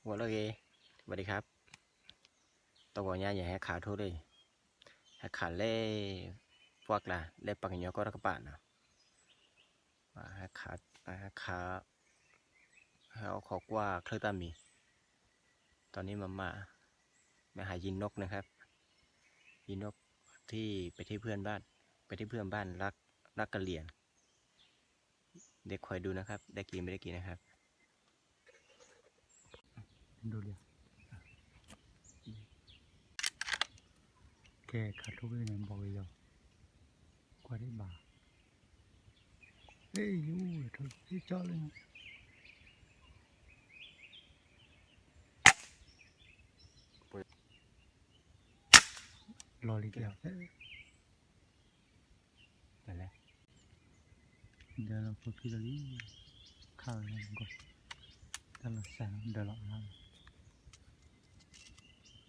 ဝဲလၢဂ့ၤ สวัสดีครับ တဂီၤညါယဟဲခးထိၣ်လံ ဟဲခးလၢ ပှၢ်ကျါ လၢပှၤကညီကီၢ်တကပၤနီၤ ဟဲခး ဟဲခး ဟဲအိၣ်ခိးကွၢ်ချၢၣ်သၣ်မံၤ ตอนนี้มาม่า มาหายิงนกนะครับ ยิงนกที่ไปที่เพื่อนบ้าน ไปที่เพื่อนบ้านรักรักกะเหรี่ยง เดี๋ยวคอยดูนะครับ ได้กินไม่ได้กินนะครับ ဒိၣ်လံ ကဲ ခးထိၣ်ဝဲန့ၣ် ဘီကယီၤ ကွၢ်ဒံးဘၣ် အ့ၣ် ယိၤ ထိၣ် ဟ့ၣ်ကၠီလံ လီၤလံကဲ တလဲၢ် ဒၢလီၤဖိခံလီၤလံ ခးဝဲလၢဂီၢ် တၢ်လီၤစဲၤလီၤ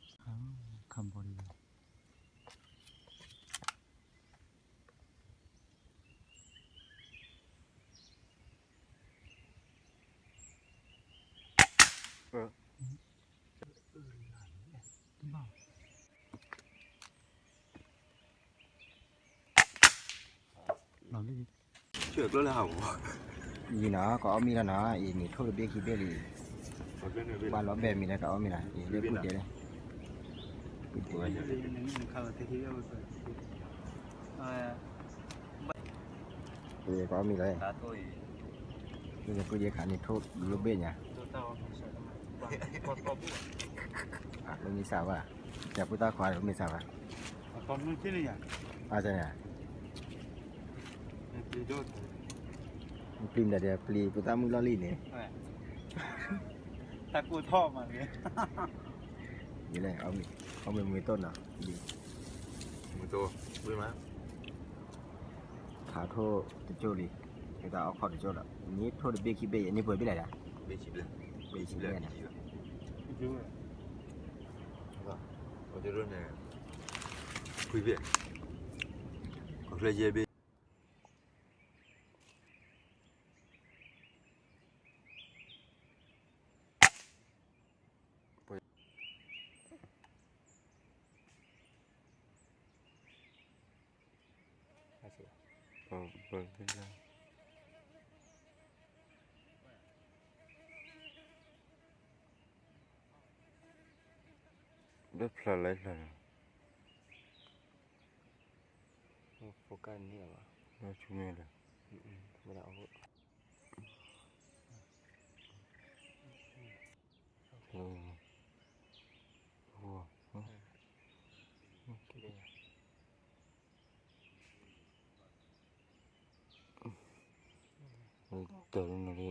ဒၢလီၤအါလီၤ ခးဘီဒံးလီၤ လီၤလံ ယံၤနီၤ ကအီၣ်မ့ၤလီၤနီၤ အံၤန့ၣ်ထိၣ်တဘ့ၣ်ခံဘ့ၣ်လံ ဘၣ်လီၤဘဲမံၤလၢကအီၣ်မ့ၤလီၤ အံၤလၢပူၤဒဲးလံ ပူၤဒဲး ပူၤဒဲးခါန့ၣ်ထိၣ်လီၤဘ့ၣ်ညါ မ့ၢ်မ့ၢ်စၢ်ဘၣ် ယၤပူၤတၢ်ခွါမ့ၢ်စၢ်ဘၣ် အါန့ၣ် ပျံၤမတၤဒီး ပျံၤပူၤတၢ်မုၢ်လီၢ်လံန့ၣ် တၢ်ကိၢ်ထီၣ်မးန့ၣ် ယလဲၣ် အီၣ်မ့ၤမ့ၢ်တိၢ်နီၤ မ့ၢ်တိၢ် ဝ့ၢ်မး ခးထိၣ်တကၠိၢ်လံ မ့ၢ်တၢ်အီၣ်ခီၣ်တကၠိၢ်လီၤ န့ၢ်ထိၣ်တဘ့ၣ်ခံဘ့ၣ် န့ၢ်ပှဲၤဘ့ၣ်လဲၣ်ဒၣ် ဘ့ၣ်ခံဘ့ၣ် ဘ့ၣ်ခံဘ့ၣ်န့ၣ် အီၣ်ကၠိၢ်န့ၣ် ခွံဘ့ၣ် ကီၢ်ချၢယဲၢ်ဘ့ၣ် လၢဖျါလၢဖျါလီၤ focus န့ၢ်လီၤဘၣ် လၢဆူမဲာ်လီၤ ဝဲဒၣ် တၢ်လၢနၤလ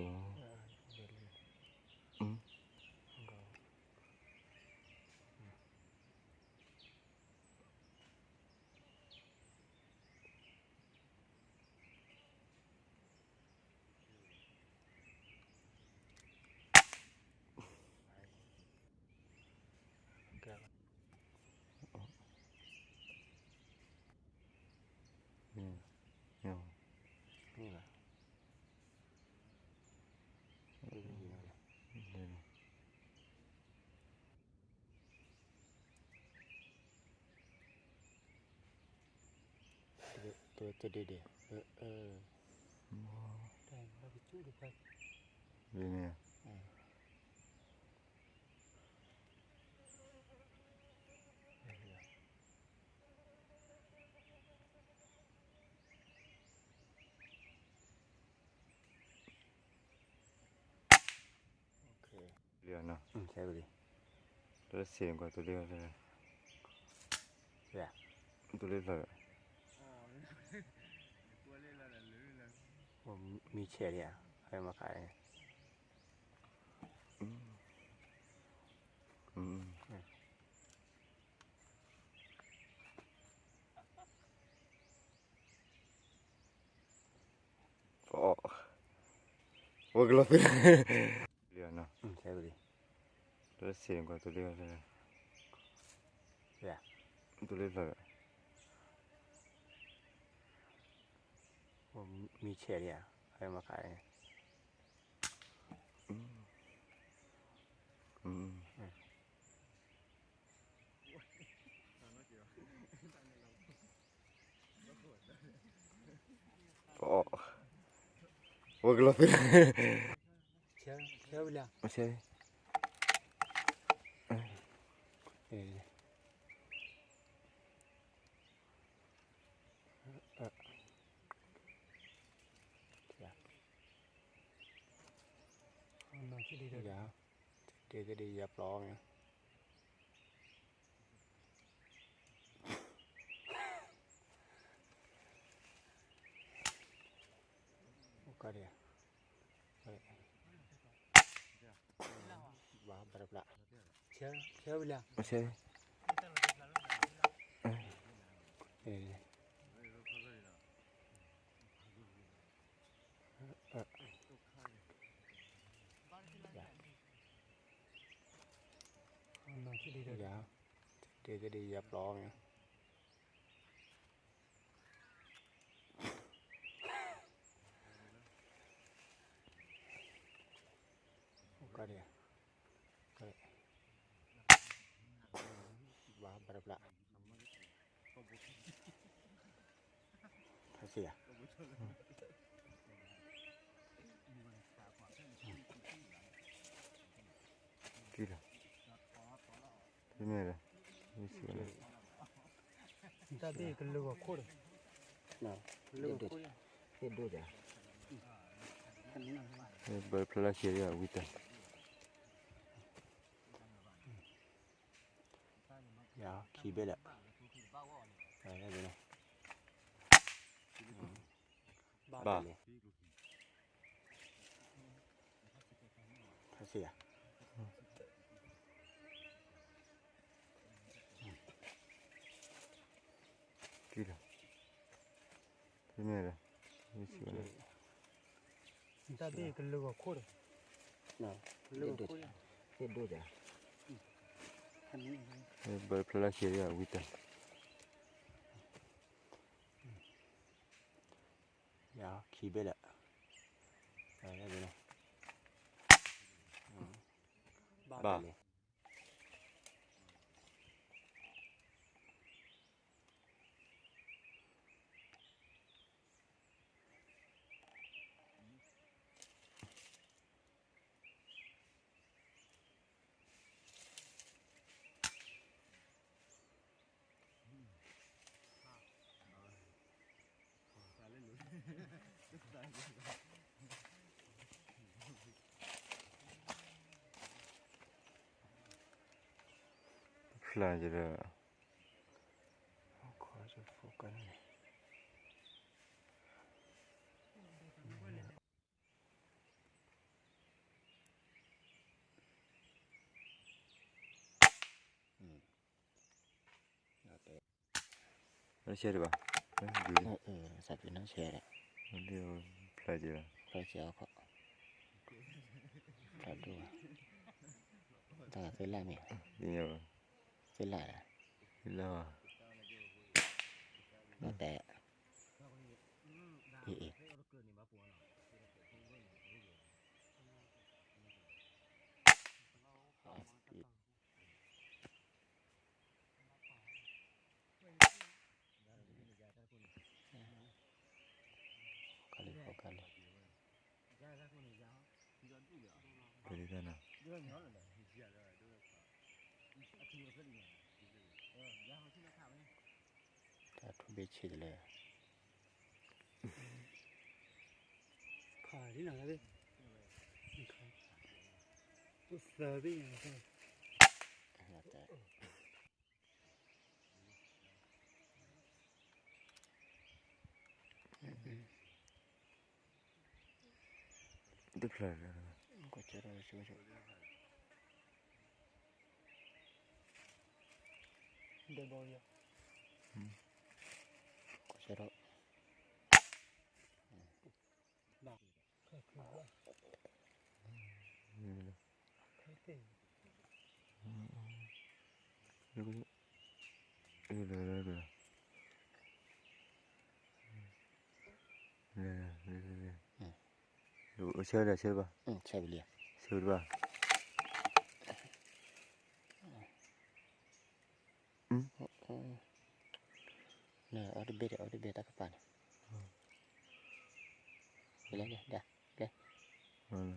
ံ တဒ့ဒ့ တဒ့ဒ့ တဒ့ဒ့ လံနီၤ ဆဲးဝံၤလံ တလၢစ့ၢ်ကီး တလၢ တလၢဖျၢၣ် မံဆဲးလံဧါ ဖဲမၤခးန့ၣ် ဝဲကလီၤသ့ လံနီၤ ဆဲးဝံၤလံ တလၢစ့ၢ်ကီး တလၢ တလၢဖျၢၣ် မံဆဲးလံဧါ ဖဲမၤခးန့ၣ် ဝဲကလီၤသ့, ဆဲး, ဆဲးဝံၤလံ, ဆဲး, တဲကဒံးယၤပျီမ့ၢ် ကါဒံး, ဘၣ်ဘၣ်တပျၢ်, ဆဲး, ဆဲးဝံၤလံ, ဆဲး, တဲကဒံးယၤပျီမ့ၢ် ကါဒံး, ဘၣ်ဘၣ်တပျၢ်, ထါစံယၤ, ကံလီၤ, ဖဲမ့ၢ်လီၤ, တၢ်ဘ့ၣ်ကလၢဂီၤခိၣ်ဒီး, လၢဂီၤခိၣ်, ဟ့ၣ်ဒိၣ်ယၤ, ဘၢဖျါလၢဆံးယၤဝံတၢ် ယၤခံဘ့ၣ်လၢာ်, ဘၣ်, ထါစံယၤ, ကံလီၤ, ဖဲမ့ၢ်လီၤ, တၢ်ဘ့ၣ်ကလၢဂီၤခိၣ်ဒီး, ဟ့ၣ်ဒိၣ်ယၤ, ဘၢဖျါလၢဆံးယၤဝံတၢ် ယၤခံဘ့ၣ်လၢာ်, ဘၣ်, ဖျါယၤဒီး, ဆဲးတဘၣ်, သးပ့ၤနီၣ်ဆဲးဒီး, ဖျါက့ၤ, ဖျါက့ၤအီၤခီ, ဖျါဒိၣ်, တၢ်သ့ၣ်လၢ်မ့ၢ်, သ့ၣ်လၢ်ဒီး, သ့ၣ်လၢ်ဘၣ်, အ့ၣ်, အ့ၣ် ကလီၤ, ကလီၤ, ပဒ်တၢ်နီၤ, တၢ်ထူဘ့ၣ်ဆံးတလဲၣ်, ခးဒ်နီၤ, သၢဘ့ၣ်ညါ, တဖျၢၣ်, ဒီးဘီယီၤ, ကဆဲးထီၣ်, ဘၣ်, ခဲခဲဘၣ်, ခဲသ့ၣ်, လၢ, ဆဲးဒီးဆဲးဘၣ်, ဆဲးဘၣ်, အီၤတဘ့ၣ်ဒီး အီၤတဘ့ၣ်တၢ်ကပၤန့ၣ်, လဲၤလဲၤဒၣ်, အိၣ်,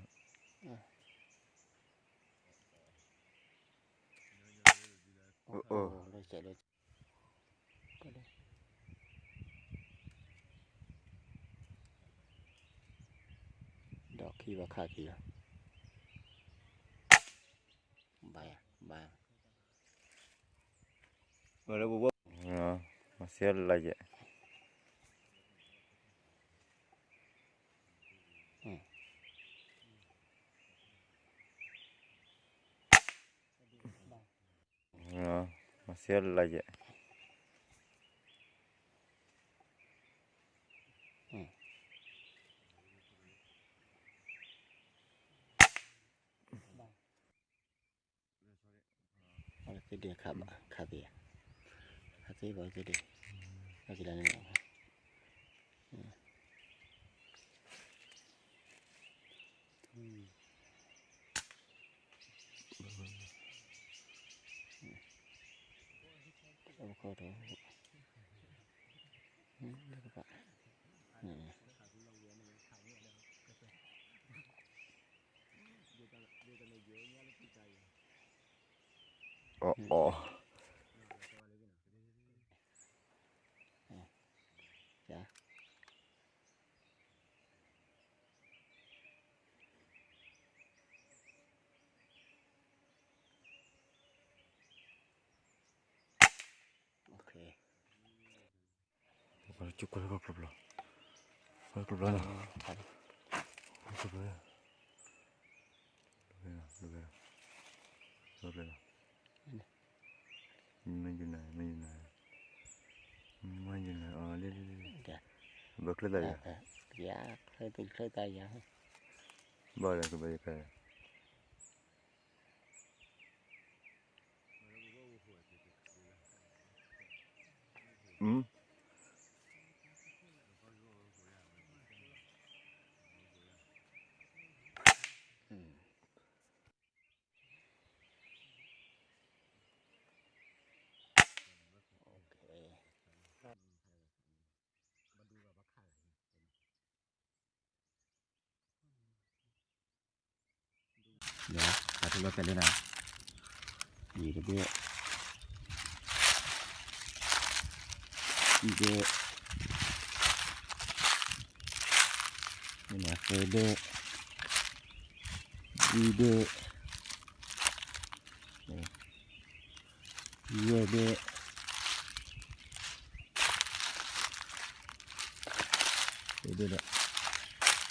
ဒီးခံဘၣ်ခါခံလီၤ, ဘၣ်ယၤ, ဘၣ်, မၤစၢၤလၢယဲၢ်, မၤစၢၤလၢယဲၢ်, သ့ဒ့ခါဘၣ်, ခါသ့, ခါသ့ဘၣ်သ့ဒ့, ခါသ့ဒ့န့ၣ်, အီၣ်အီၣ်, ကွၢ်လၢကၠိကွၢ်လၢကၠိကျိဘျီ, ကွၢ်လၢကၠိကျိဘျီ, ကျိကျိ, မ့ၢ်ယူၤနၤ, မ့ၢ်ယူၤနၤ, မ့ၢ်ယူၤနၤ, အီၤလံ, ဘၣ်ချၢသးယၤ, ယၤ, ချၢသးယၤ, ဘၣ်လၢကဘၣ်ယၤ, ဒီးပာ်ထီၣ်လီၤသးလၢနၤ,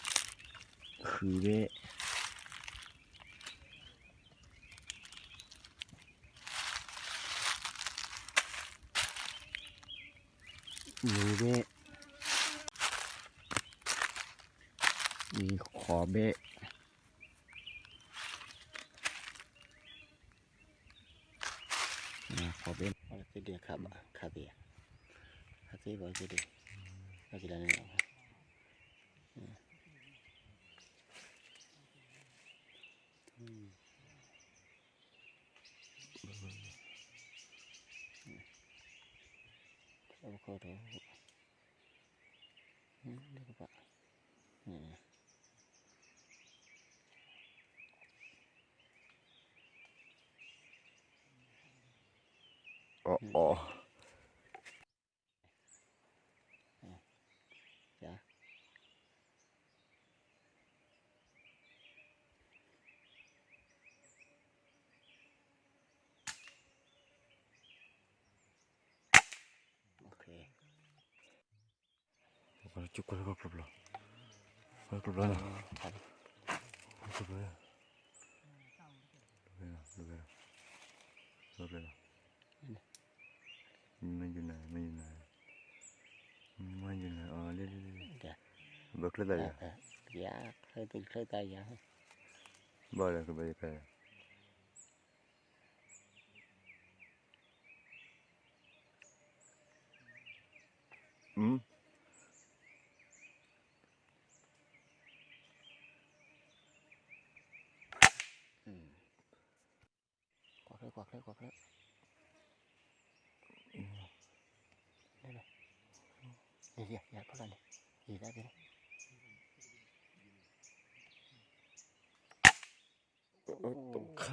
ယံာ်တဘ့ၣ်, ခံဘ့ၣ်, သၢဘ့ၣ်, လွံၢ်ဘ့ၣ်, ယဲၢ်ဘ့ၣ်, ဃုဘ့ၣ်, နွံဘ့ၣ်, ဃိးဘ့ၣ်, ဃိးဘ့ၣ်, သ့ဒ့ခါဘၣ်, ခါသ့, ခါသ့ဘၣ်သ့ဒ့, ခါသ့ဒ့န့ၣ်, အီၣ်အီၣ်, ကွၢ်လၢကၠိကွၢ်လၢကၠိကျိဘျီ, ကွၢ်လၢကၠိကျိဘျီ, ကျိကျိ, မ့ၢ်ယူၤနၤ, မ့ၢ်ယူၤနၤ, မ့ၢ်ယူၤနၤ, အီၤလံ, ဘၣ်ချၢသးယၤ, ယၤ, ချၢသးယၤ, ဘၣ်လၢကဘၣ်ယၤ, ကွၢ်ချၢ, ကွၢ်ချၢ, ကွၢ်ချၢ, ယၤ, ယၤ, ဖီလာ်န့ၣ်, ယၤဒၣ်ဖဲန့ၣ်, အီ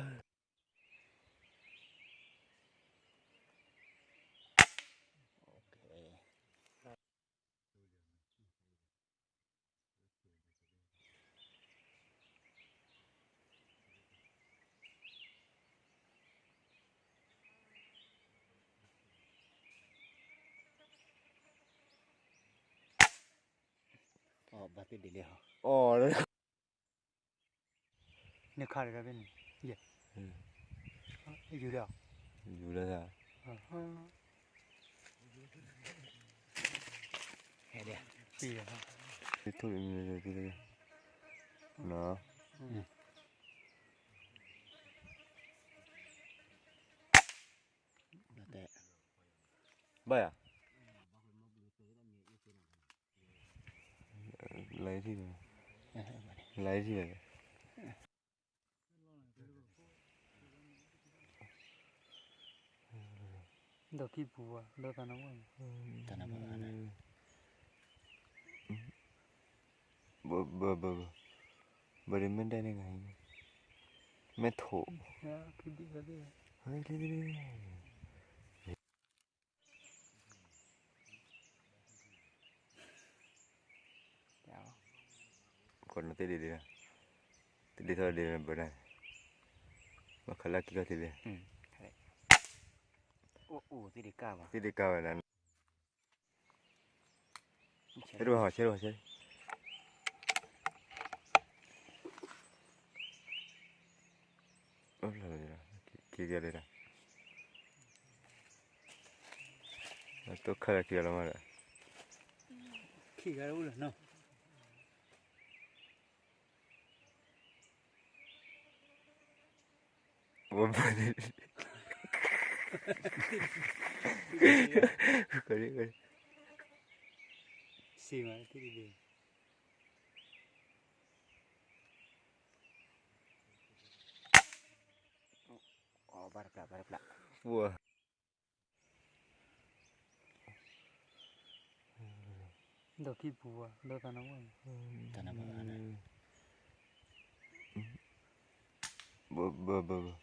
ၣ်ဘၣ်သ့ၣ်ဒ်လဲၣ်ဟီ, အီၣ်, နခါတဂၤဖဲန့ၣ်, ယူၤလၢ, ယူၤလၢ, ဟဲဒီး, ဘၣ်ယၤ, လၢထံၣ်, လၢထံၣ်, ဒီးခံပူၤ, ဒီးသးနါပှၢ်, ဘၣ်, ဘၣ်, ဘၣ်ဒီးမ့ၢ်ဒဲန့ၣ်ဂၤ, မ့ၢ်ထိး, ကိးနသ့ၣ်ဒ်လဲၣ်, သ့ၣ်ဒ်ထီၣ်ဒ်လဲၣ်ဘၣ်ဒၣ်, ဘၣ်ခးလၢက့ၤကီၢ်သ့ၣ်လဲၣ်, သ့ၣ်ဒ်ကါဝဲဒၣ်, ဆဲးတဘၣ်ဟီ ဆဲးတဘၣ်ဟီ ဆဲး, က့ၤက့ၤလၢဒၣ်, တိၢ်ခါလၢက့ၤလီၤမးဒီး, ခံဂၤအိၣ်လီၤနီၤ. ဝဲဘၣ်န့ၣ်, စံးမး, အီၣ်ဘၣ်တပျၢ် ဘၣ်တပျၢ်, ပှၤ ဒီးခံပူၤဘၣ်, ဒီးသးနါပှၢ်, ဘၣ်, ဘၣ်,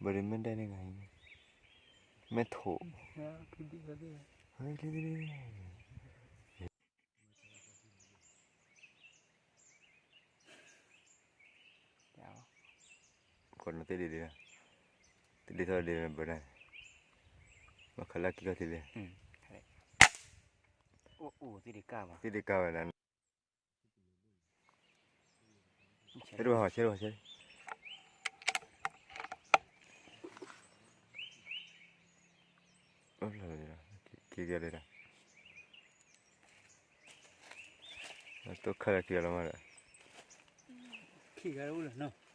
ဘၣ်ဒီးမ့ၢ်ဒဲန့ၣ်ဂၤ, မ့ၢ်ထိး, ကိးနသ့ၣ်ဒ်လဲၣ်, သ့ၣ်ဒ်ထီၣ်ဒ်လဲၣ်ဘၣ်ဒၣ်, ဘၣ်ခးလၢက့ၤကီၢ်သ့ၣ်လဲၣ်, သ့ၣ်ဒ်ကါဝဲဒၣ်, ဆဲးတဘၣ်ဟီ ဆဲးတဘၣ်ဟီ ဆဲး, က့ၤက့ၤလၢဒၣ်, တိၢ်ခါလၢက့ၤလီၤမးဒီး, ခံဂၤအိၣ်လီၤနီၤ.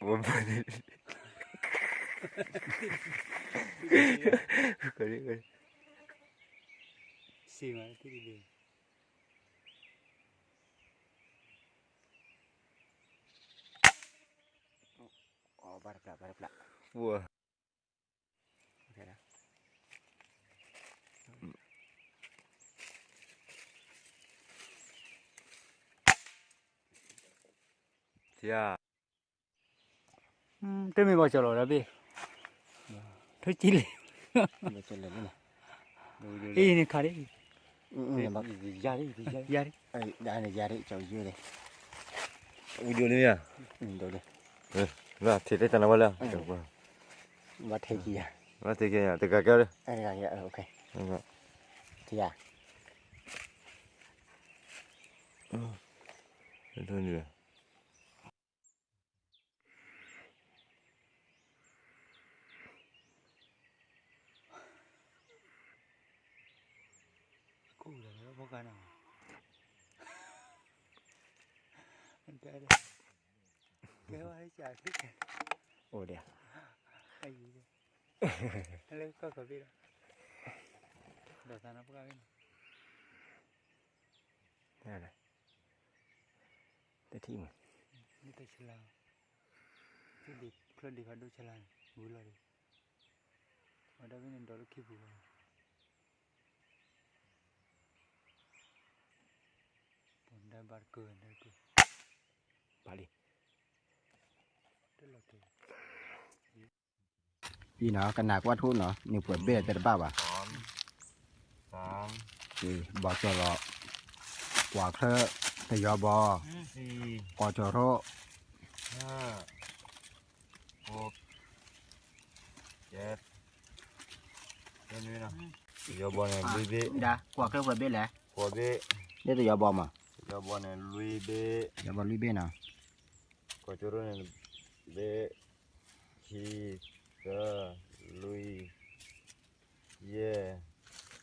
ဝဲဘၣ်န့ၣ်, စံးမး, အီၣ်ဘၣ်တပျၢ် ဘၣ်တပျၢ်, ပှၤ တမ့ၢ်ဘၣ်ကၠီလီၤဒီးဘ့ၣ်, ထိၣ်ကံလံ, အံၤန့ၣ်ခါဒ်, ယၤဒ်, ယၤဒ်, ဝံၤဒိၣ်လံမ့ၢ်, လၢထံၣ်လၢတၢ်နဝဲလၢ, ဘၣ်ထဲက့ၤယၤ, ဘၣ်ထဲက့ၤယၤ တဂၤကဲလၢ, ယၤ ခိၣ်လၢဖီကါနီၤ, ကဲဝဲကၢ်, အိၣ်ဒံး, လၢကီၢ်ကီၢ်ဘ့ၣ်ဒီး, ဒီးသးနါပှၢ်ဘ့ၣ်နီၤ, တထံၣ်မး, မ့ၢ်တဆလါ, ချၢဒံးဖးဒိၣ်ဆလါန့ၣ် ဝံၤလီၤဒီး, အဝဲဒၣ်ဖဲန့ၣ်ဒီးလၢခံပူၤဘၣ်. ဘၣ်တကၢၢ်န့ၣ်ကၢၢ် ပာ်လံ အံၤနီၤ ကနၣ်ကွၢ်ထိၣ်နီၤ နပှဲၤဘ့ၣ်တဲတဘၣ်ဘၣ် ဘီကၠီၣ်လီၤ ကွၢ်ချၢ တယီဘီ ကီၢ်ကၠီၣ်ရိၣ် ယီဘီန့ၣ် လွံၢ်ဘ့ၣ် ကွၢ်ချၢပှဲၤဘ့ၣ်လဲၣ် ဃိးဘ့ၣ် လၢတယီဘီမး ယီဘီန့ၣ် လွံၢ်ဘ့ၣ် ယီဘီလွံၢ်ဘ့ၣ်နီၤ ကီၢ်ကၠီၣ်ရိၣ်န့ၣ် ဘ့ၣ် ခံ သၢ လွံၢ် ယဲၢ်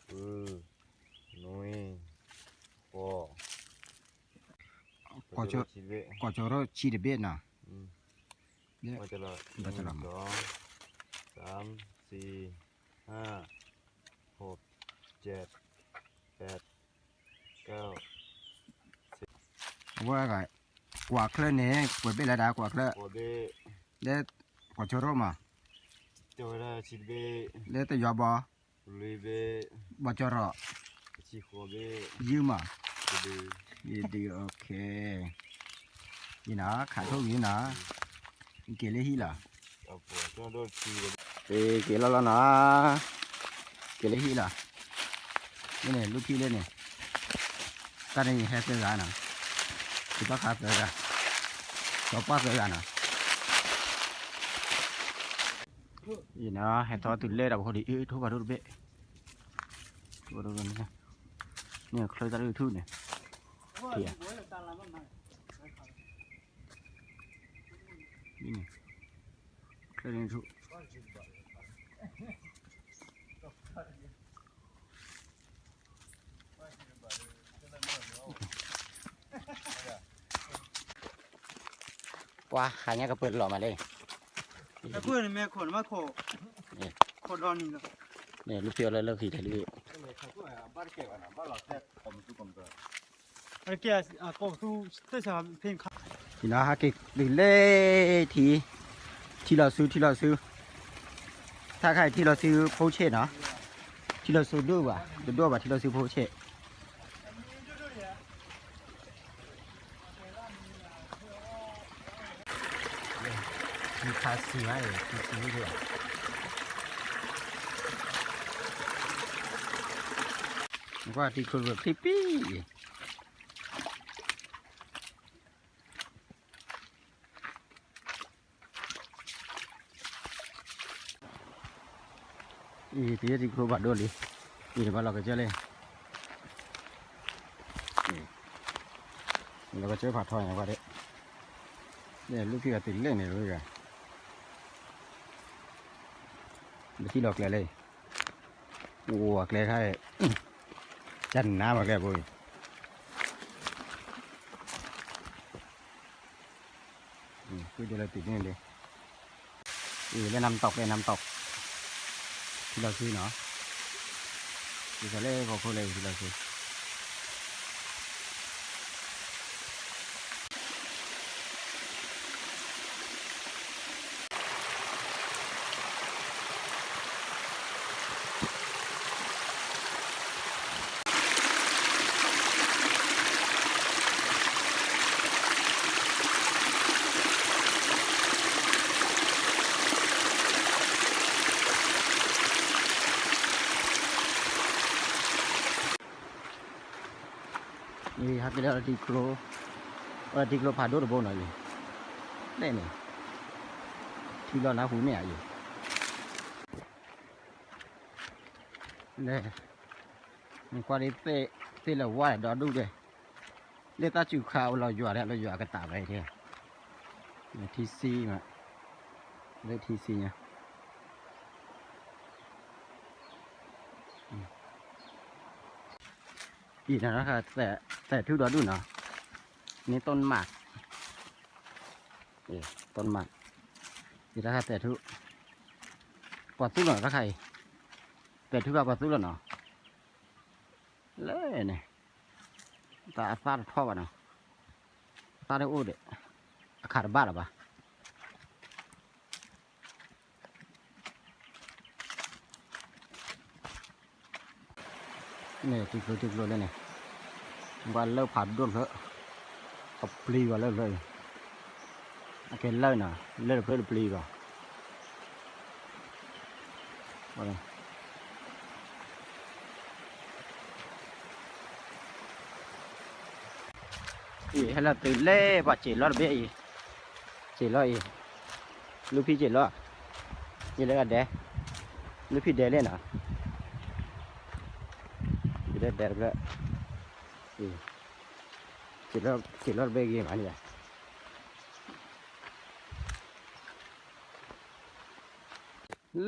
ဃု နွံ ဃိး ကီၢ်ကၠီၣ်ရိၣ်ဆံတဘ့ၣ်နီၤ ဘီကၠီၣ်လီၤ သၢ သၢ သၢ ဟၣ် ဟိး ယဲၢ် ပှဲၤ ကၠီၣ် အဝဲ ကွၢ်ချၢန့ၣ် ပှဲၤဘ့ၣ်လဲၣ်ဒၣ် ကွၢ်ချၢ လၢ ကီၢ်ကၠီၣ်ရိၣ်မး လၢတယီဘီ ဘီကၠီၣ်ရိၣ် ယုၢ်မး ယဒု ယဒု ယနီၤ ခးထိၣ်ဂ့ၤနီၤ က့ၤလၢဟံၣ်လီၤ က့ၤလီၤလီၤနီၤ က့ၤလၢဟံၣ်လီၤ မ့ၢ်န့ၣ် လူၢ်ထံလၢန့ၣ် တၢ်န့ၣ်ဟဲသၢဂၤနီၤ ကဘၣ်ခးသၢဂၤ စီၤပှၢ်သၢဂၤနီၤ ယနီၤ ဟဲထီၣ်တုၤလၢတၢ်ဖိဒံး အ့ၣ် ထိၣ်ဖးဒိၣ်တဘ့ၣ် ထိၣ်ဖးဒိၣ်န့ၣ် န့ၣ်ချၢတၢ်ဒုးထူၣ်န့ၣ် ထံၣ်ဧါ ချၢန့ၣ်ထူၣ် ပှၤဟးညါကပၢၢ်လီၤမးလၢ အကွၢ်န့ၣ်မ့ၢ်ခိၣ်နမ့ၢ်ခိၣ် ခိၣ်ဒီနံၤလီၤ န့ၣ်လူဖျိလၢလၢခံတဲလံ အကဲအကီၢ်ပသူသ့ၣ်ဆာဖဲခါ ယနီၤ ဟဲက့ၤတုၤလၢထံ ထံလီၤဆူ ထံလီၤဆူ တၢ်ခါအံၤထံလီၤဆူဖိဆဲးနီၤ ထံလီၤဆူဒိၣ်ဘၣ် တဒိၣ်ဘၣ်ထံလီၤဆူဖိဆဲး ထံခါဆူမး ထံဆူဒိၣ်ဘၣ် ကွၢ်ထံခိၣ်ချံပံၤ အံၤ တယဲၢ်ထံကျိဖးဒိၣ်လံ အံၤတဘၣ်လီၤကစၢၢ်လံ လီၤကစၢၢ်ဖးထီညါကွၢ်ဒဲး လူၢ်ခံဂၤတုၤလဲၣ်န့ၣ် လူၢ်ခံဂၤ လၢထံလီၤကျဲလံ အိၣ်အကျဲခါ တၢ်နါမးကျဲအဖိအံၤ ကွံာ်ဒိလၢတုၤန့ၣ်လံ အံၤလၢနမ်တီၢ်ကျဲနမ်တီၢ် ထံလီၤဆူနီၤ ထံလီၤဆူလၢဖီခိၣ်လၢထံလီၤဆူ အံၤ ဟဲက့ၤလၢထံကျိ အထံကျိဖးဒိၣ်တဘိနီၤအံၤ လဲၣ်န့ၣ် ထံလီၤနါဟူန့ၣ်အံၤ လဲၣ် နကွၢ်ဒ်သ့ၣ်လၢဝါဒီဒူၣ်ဒဲး လၢတၢ်စူၤခါအိၣ်လီၤယွၤဒီး လီၤယွၤအကတၢၢ်ဝဲဒၣ် ထံဆံမး လၢထံဆံညါ အံၤ သဲးထူၣ်ဒီဒူၣ်နီၤ န့ၣ် ต้นหมาก ต้นหมาก အံၤ တၢ်ခါသဲးထူၣ် ပှၤသူလီၤနီၤ တၢ်ခါအံၤ သဲးထူၣ်ခါပှၤသူလီၤနီၤ လၢန့ၣ် တၢ်အသၣ်တထီၣ်ဘၣ်နီၤ သၣ်တအိၣ်ဒီး အခါတဘၣ်လၢၤဘၣ် န့ၣ် ထံကျိထံကျိလၢန့ၣ် ဘၣ်လၢဖးဒိၣ်လၢ အပျံၤဘၣ်လၢဖျၢၣ်အံၤ, အကဲလၢနၤ, လၢတဖျၢၣ်တပျံၤဘၣ်. အံၤ ဟဲလီၤတုၤလၢပှၤစံာ်လီၢ်တဘ့ၣ်အံၤ, စံာ်လီၢ်အံၤ, လူၢ်ဖံစံာ်လီၢ်, ယလဲၤဂၤဒဲး, လူၢ်ဖံဒဲးလဲၣ်နၤ, ယလဲၤဒဲးတဖျၢၣ်, အံၤ, စံာ်လီၢ်တဘ့ၣ်ဂ့ၤမးန့ၣ်,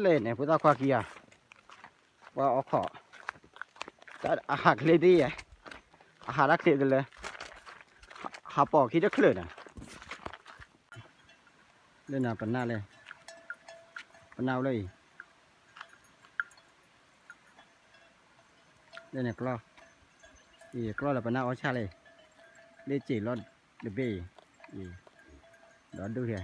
လဲၣ်န့ၣ် ဖိသၣ်ခွါခံဂၤ, ပှၤအီခီၣ်, အဟးချ့သ့ယဲ, အဟးတၢ်ချ့ကလၢ, ဟးပိာ်ခံတချုးနၤ, လၢနၤပနၢ်လဲၣ်, ပနၢ်အိၣ်လၢအံၤ လၢန့ၣ်ကျီၢ်, အံၤကျီၢ်လၢပနၢ်အီၣ်ဆၣ်လဲၣ်, လၢစံာ်လီၢ်တဘ့ၣ်အံၤ, အံၤ, ဒီးဒိၣ်ဟ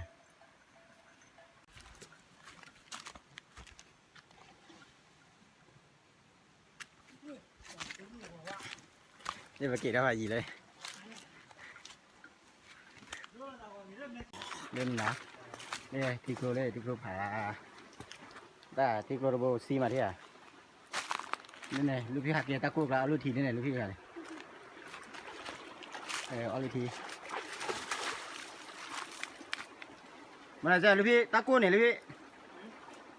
ဲ လၢပက့ၤထီၣ်ဖးယံၤလၢ လၢနၤ, လၢထံကျိလၢ ထံကျိဖး, တၢ်ထံကျိတဘိစံမးထံဧါ, လၢန့ၣ် လူၢ်ဖံဟးက့ၤတၢ်ကိၢ်ကျါ အီၣ်လုၢ်ထံန့ၣ် လူၢ်ဖံဂၤန့ၣ်, အီၣ်လုၢ်ထံ မနုၤစဲ လူၢ်ဖံ တၢ်ကိၢ်န့ၣ် လူၢ်ဖံ,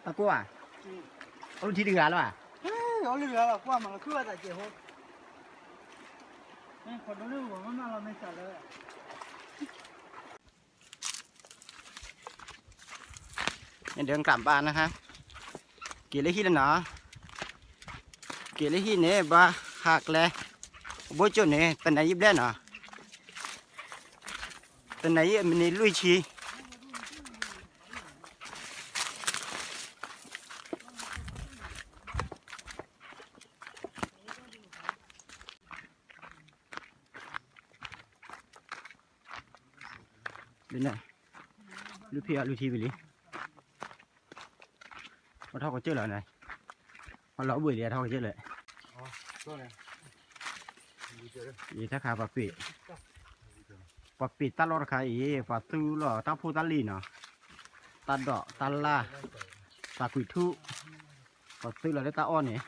တၢ်ကိၢ်ဧါ, အီၣ်လုၢ်ထံတဂၤလီၤဧါ, အီၣ်လုၢ်တဂၤလီၤ ကွၢ်မၤလီၤခုၣ်ဘၣ်သးကဲးဖိ, ခီဒိၣ်န့ၣ် မၤမၤလီၤမ့ၢ်စှၤလၢ န့ၣ်ဒၢးကျၢ်ဘၣ်နဟါ, က့ၤလၢဟံၣ်လၢနီၤ, က့ၤလၢဟံၣ်န့ၣ် ဘၣ်ဟးကျဲ, ဘိကၠိန့ၣ် တနံၤယံာ်ဘျဲၣ်နီၤ, တနံၤယံာ်မံးနံးလွံၢ်ဆံ ဒ်န့ၣ်, လူၢ်ဖံအီၣ်လုၢ်ထံဝံၤလံ, ပထီၣ်ကစၢၢ်လီၤန့ၣ်, ပလီၤဘှံးလံ ထီၣ်ကစၢၢ်လၢ, ယတၢ်ခါပှၤပ့ၤ, ပှၤပ့ၤတၢ်လီၢ်တခါအံၤ ပှၤသူလီၤတၢ်ဖိတၢ်လံၤနီၤ, တၢ်ဒိးတၢ်လၢ်, သးကွံာ်ထူၣ်, ပှၤသူလီၤလၢတၢ်အီၣ်န့ၣ်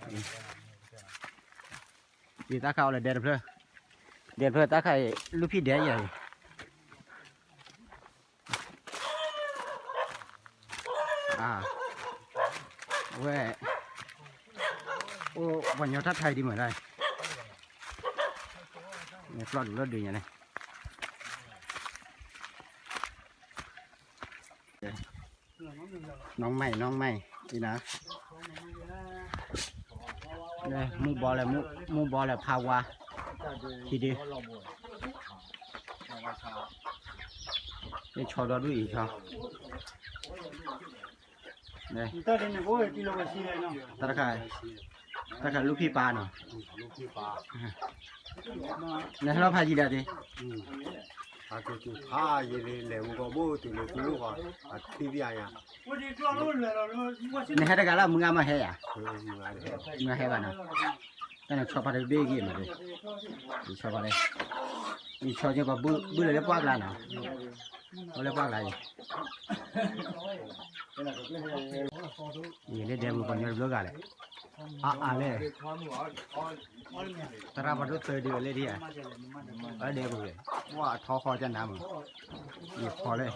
ယတၢ်ခါအီၤလၢဒဲတဖျၢၣ်, ဒဲတဖျၢၣ်တၢ်ခါအံၤ လူၢ်ဖံဒဲယၤအံၤ, အဝဲ, အိၣ်ပှၤညီတၢ်ထါအံၤဒံးမးဒၣ်, ကျီၢ်ဒုးလီၢ်ဒုးညါန့ၣ် น้องใหม่ น้องใหม่ นี่นะ မူဘီလဲၣ် မူဘီလဲၣ် ဖးဝါ ထံဒု ယဆီဒီဒူၣ်အံၤဆီ တၢ်တခါ တၢ်တခါလူၢ်ဖံးပာ်နီၤ နဟဲလီၤဖးယံာ်ဒီးသ့ ဖးယံာ်လံ လဲၤမူကီၢ်ဘိတုၤလၢသုလိၣ်ဃီ အထံၣ်ဘၣ်ယၤ နဟဲတဂၤလၢမုၢ်ဂၤမၤဟဲယၤ မုၢ်ဂၤဟဲဘၣ်နီၤ တၢ်နဆီဖါတဘ့ၣ်ဂ့ၤမး ဆီဖါလၢ ယဆီက့ၤပှၤဘုလၢလၢပှၢ်ကျါနီၤ ပှၤလၢပှၢ်ကျါအံၤ ယလဲၤဒဲပူၤပှၤညီတဘျီဂၤလဲၣ် အါအါလဲၣ် သရၣ်ပှၤဒိၣ်သၢဒုလဲၣ်ဒ်ဧါ အဒဲပူၤလဲၣ် ပှၤအထီဃီကနၤမး ယဖီလဲၣ်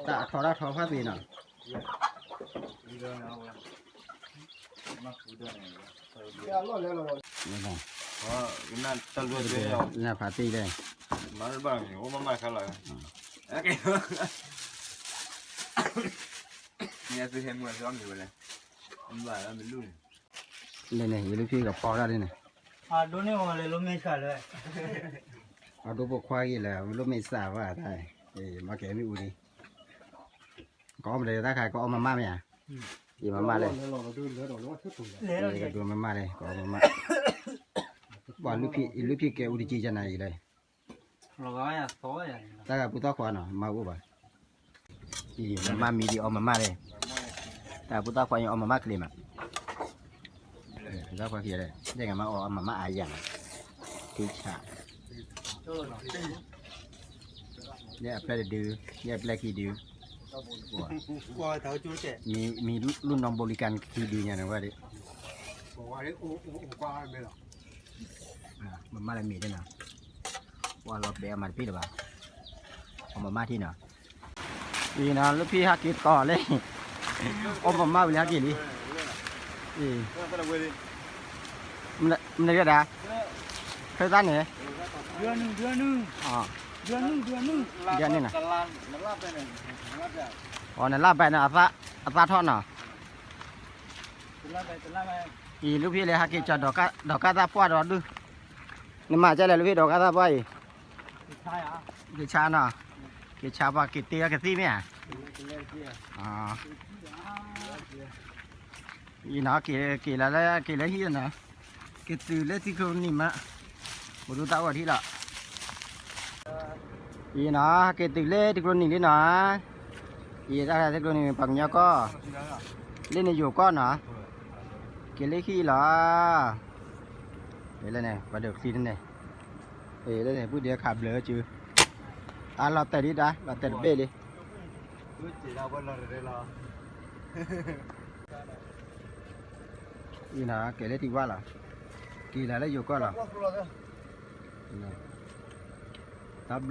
တၢ်အထီတၢ်ထီဖးသ့နီၤ နဖးသ့လဲၣ် လဲၣ်န့ၣ် ယလူၢ်ဖံးကဖီတၢ်ဒ်န့ၣ် အဒိန့ၣ်ဝဲလဲၤလိမ့ၢ်စှၤလၢ အဒိဖိခွါဂ့ၤလၢ မ့ၢ်လိမ့ၢ်စှၤဘၣ်တၢ် မၤကဲမ့ၢ်အူဒံး ကအီၣ်မလဲၣ်တၢ်ခါ ကအီၣ်မမၢ်မ့ၢ်ဧါ ယမမၢ်လဲၣ် ကဒိမမၢ်လဲၣ် ကအီၣ်မမၢ် ပှၤလူၢ်ဖံးကဲအူတကံကနၤအံၤလဲၣ် တၢ်ဂၤပူၤသီၣ်ခွါနီၤ မၤအိၣ်ဘၣ် မမၢ်မံၤဒံးအီၣ်မမၢ်လဲၣ် တၢ်ဂၤပူၤသီၣ်ခွါအံၤအီၣ်မမၢ်ချ့မး သီၣ်ခွါခံလဲၣ် ဒဲကမၤအီၣ်အီၣ်မမၢ်အါယၤနီၤ က့ဆၣ်, ယဲၢ်အပျဲၢ်တဒု, ယဲၢ်အပျဲၢ်ခံဒု, မ့ၢ်လူၢ်နီၢ်ဘိလံကၢ်ခံဒုညါန့ၣ်ဝဲဒၣ်, မၤမၢ်လၢမ့ၢ်ဒ်နီၤ, ပှၤလီၤဘဲအမၤတပ့ၢ်လၢၤဘၣ်, အီၣ်မၤမၢ်ထံနီၤ, အံၤနီၤ လၢဖံဟဲက့ၤသီလံ, အီၣ်မၤမၢ်ဝံၤလံဟဲက့ၤလံ, မနုၤဒၣ်, ဖဲသၣ်န့ၣ်, ဒ်န့ၣ်နီၤ, အီၤ နလၢ်ဘဲန့ၣ် အသၣ်ထီၣ်နီၤ, အံၤ လၢဖံလဲၤဟဲက့ၤကၠီ ဒီးကၢ်သၣ်ပှၢ်ဒီးဒုး, နမၤကလဲၣ်လၢဖံဒီးကၢ်သၣ်ပှၢ်အံၤ, က့ဆါနီၤ, က့ဆါပှၢ်က့ၤတ့အကသံၣ်မ့ၢ်ဧါ, အံၤနီၤ က့ၤလၢ က့ၤလၢဟံၣ်နီၤ, က့ၤတုၤလၢထံကျိနံၤမး, အိၣ်ဒူသၣ်အိၣ်ထံလီၤ, အံၤနီၤ က့ၤတုၤလၢထံကျိနံၤလံနီၤ, အံၤတၢ်ထံကျိနံၤပှၤကညီကီၢ်, လၢန့ၣ်ယိၤကီၢ်နီၤ, က့ၤလၢဟံၣ်လီၤ, လၢန့ၣ် ပှၤဒိးချံန့ၣ်, လၢန့ၣ် ပုၢ်ဒ့ခးဘျၢစု, အလီၤတဲာ်ဒံးတၢ် လီၤတဲာ်တဘ့ၣ်လံ အံၤနီၤ က့ၤလၢထံဝၢ်လီၤ, က့ၤလၢယိၤကီၢ်လီၤ, တၢ်ဘျၢ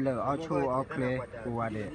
အီၣ်ဆိၣ်အီၣ်ချ့ ကိးဂၤဒဲး,